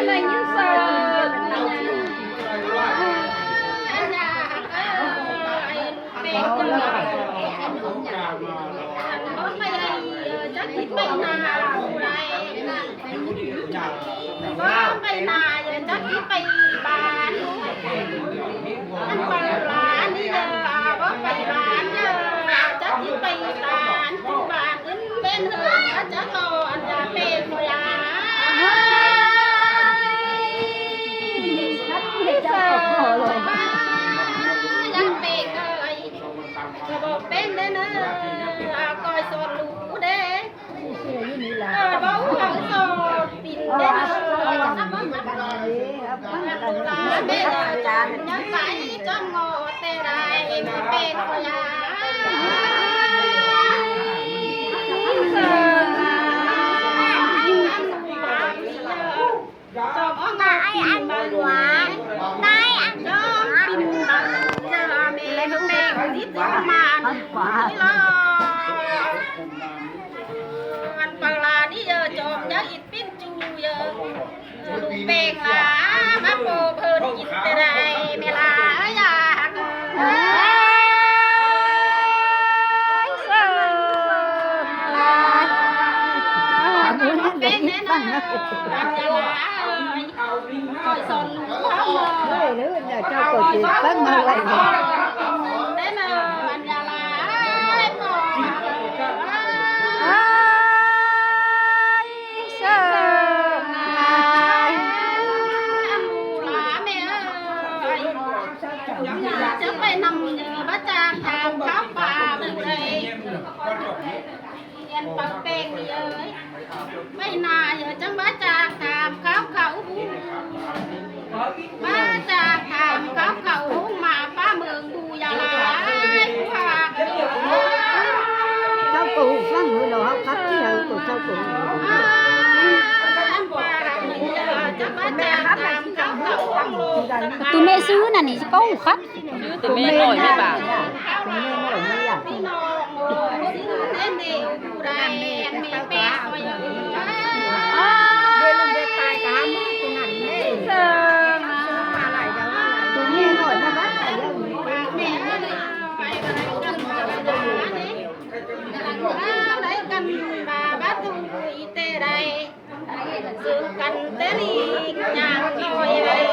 ໄດ້ຍິນເສີງ ເປັນ ບໍ່ໄປ ຈັກຊິໄປນາຜູ້ໃດ ບໍ່ໄປນາ ຈັກຊິໄປບ້ານ ອັນເປີຫຼານນີ້ເດີ ບໍ່ໄປບ້ານເດີ ຈັກຊິໄປບ້ານ ຄືບ້ານອື່ນເປັນເຮີ ຈັກລໍອັນຈະເປັນບໍ່ຢາ ເຈົ້າກໍພໍແລ້ວ ຢາກເປັນເອີຍ ກໍບໍ່ເປັນເດີເນີ ອາ ກໍສອນລູກເດ້ ເອີ ເວົ້າເວົ້າສອນປິ່ນເດ້ເນີ ແມ່ເອີຍ ຍັງໄປຈ້ອງງໍແຕ່ໃດ ເປັນບໍ່ຢາ ຈອມອອກມາ ໄອ້ອັນ ປີນບັງ ໄດ້ອັນ ຈອມປີນບັງ ເຈົ້າແມ່ແປ້ງຊິບມານ ອັນປາລານີ້ເອີ ຈອມຍາອິດປິ່ນຈູເອີ ລູກແປ້ງລາ ມາໂປເພິ່ນກິນແຕ່ໃດ ແມ່ລາຢາກ ເອີຍ ເອີຍ ເອີຍ ເປັນແນ່ນອນ ເອີຍ ສອນລູກເຮົາເນາະ ເອີຍ ເຈົ້າກໍຊິຟັງມາໄວ້ ແນ່ນອນ ອັນຍາລາ ເອີຍ ພໍ່ ເອີຍ ເຊີງ ອຳປູຫຼາແມ່ເອີຍ ຈະໄປນຳເດີ ບາຈາກທາງເຂົ້າປ່າເດີ ເອີຍ ອັນປັກແປ້ງນີ້ເອີຍ ໄປນາເອີຍ ຈັງບາຈາກຖາມຂ່າວເຂົາ ບາຈາກຖາມຂ່າວເຂົາ ມາປ້າເມືອງບູຢາລາຍ ຜູ້ຮັກ ເຈົ້າກໍຮູ້ຟັງເນາະ ເຮົາຂັບທີ່ເຮົາກໍເຈົ້າກໍຮູ້ ອັນປ່າ ຈະມາຈາກຖາມຂ່າວເຂົາ ປະຕູແມ່ຊື່ນັ້ນນີ້ ເຈົ້າກໍຮູ້ຄັກ ແມ່ນ້ອຍແມ່ບາງ ແມ່ນ້ອຍແມ່ຫຍັງ ກັນແຕ່ລີກຍາມນ້ອຍເອີຍ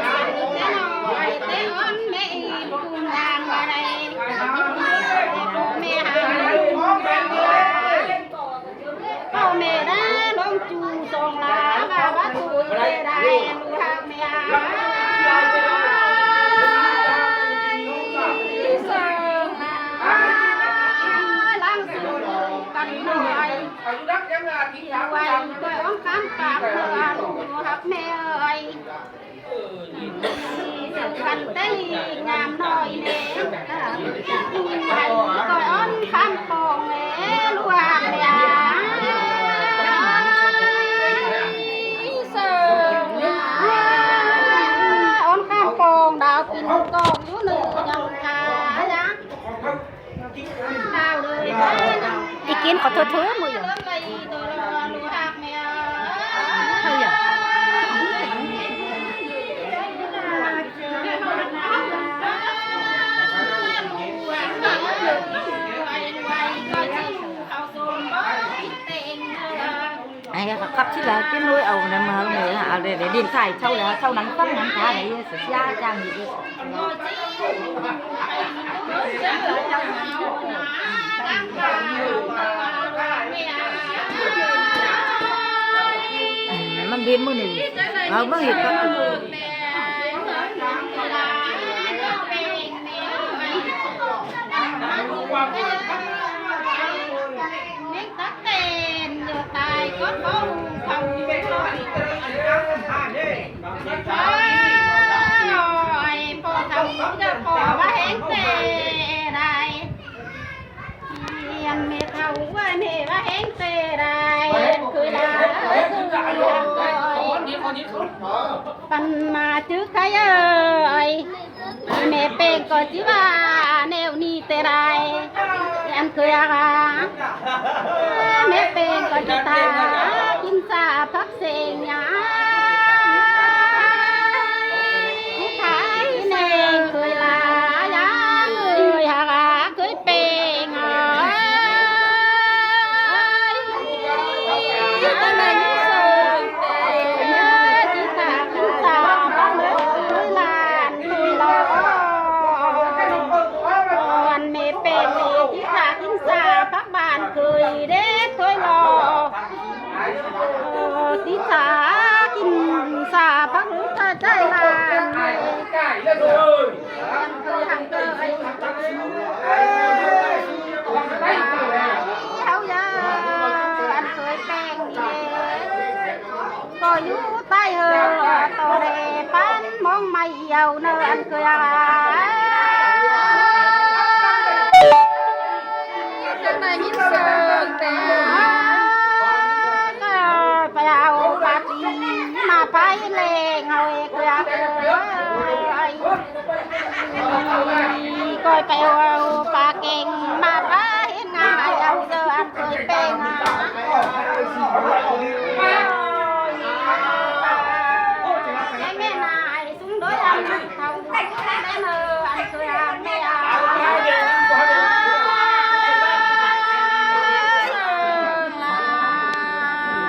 ກັນແຕ່ນ້ອຍແຕ່ອ່ອນ ແມ່ອີ່ປຸງຍາງມາໄດ້ ແມ່ຫາ ພໍ່ແມ່ນາລົງຈູ່ສອງລາ ວ່າວ່າຕູເດໄດ້ ລູກຮັກແມ່ ຫຼັງສູ່ກັນໜ້ອຍ ໄວ້ເພື່ອອອງຄຳປາກເພື່ອລູກຮັກແມ່ເອີຍ ກັນແຕ່ລີກຍາມນ້ອຍແລ ໃຫ້ກໍອ່ອນຄຳປອງແລ ລວງແລ ເສີງ ອ່ອນຄຳປອງດາວປິ່ນກອງຢູ່ເໜືອຍັງຄາ ອີກິນ ຂໍໂທດເທີ ມື້ຫຍັງ ເຮົາຫຍັງ ໄອ້ຄັບທີ່ລາວກິນໂດຍເອົານຳມາເອົາເລີຍ ເອົາເລີຍ ດິນຂາຍເຊົ່າແລ້ວ ເຊົ່ານັ້ນຟັງນັ້ນຂາຍ ເສຍຈ້າງອີກ ມັນເຫັນມື້ນີ້ ເອົາມາເຮັດກັບ ແມ່ງຕັກແຕນຢູ່ຕາຍກໍບໍ່ຮູ້ເຂົາຢູ່ ໂອ້ຍ ພໍ່ເຖົ້າເຈົ້າພໍ່ວ່າແຮງແຕ່ໃດ ແມ່ເຖົ້າວ່າແມ່ວ່າແຮງແຕ່ໃດ ຄືລາ ປັນມາຈື່ໄຄເອີຍ ແມ່ແປ້ງກໍຊິວ່າແນວນີ້ແຕ່ໃດ ອັນເຄືອວ່າ ແມ່ແປ້ງກໍຊິຕາກິນຊາຜັກ ອັນແມ່ຍິງເສີງແຕ່ ຕິສາກິນສາ ບັກເລີຍຫຼານຕຸຍຫຼໍ່ ອັນແມ່ເປັນຕິສາກິນສາ ພັກບ້ານເຄີຍເດັດຖ້ວຍຫຼໍ່ ຕິສາກິນສາ ພັກເລີຍຖ້າໃຈຫຼານ ເຮົາຢາອັນເຄີຍແປ້ງນີ້ແລະ ກໍຢູ່ໃຕ້ເຮີ ໂຕແລປັນມອງໄມ້ອຽວເນີ ອັນເຄີຍອາ ຈັ່ງໃດຍິນເສີງແຕ່ ກໍໄປເອົາປາຕີມາໄປແລງເຮົາເອກເອີຍ ກໍໄປເອົາປາເກັງມາໄປ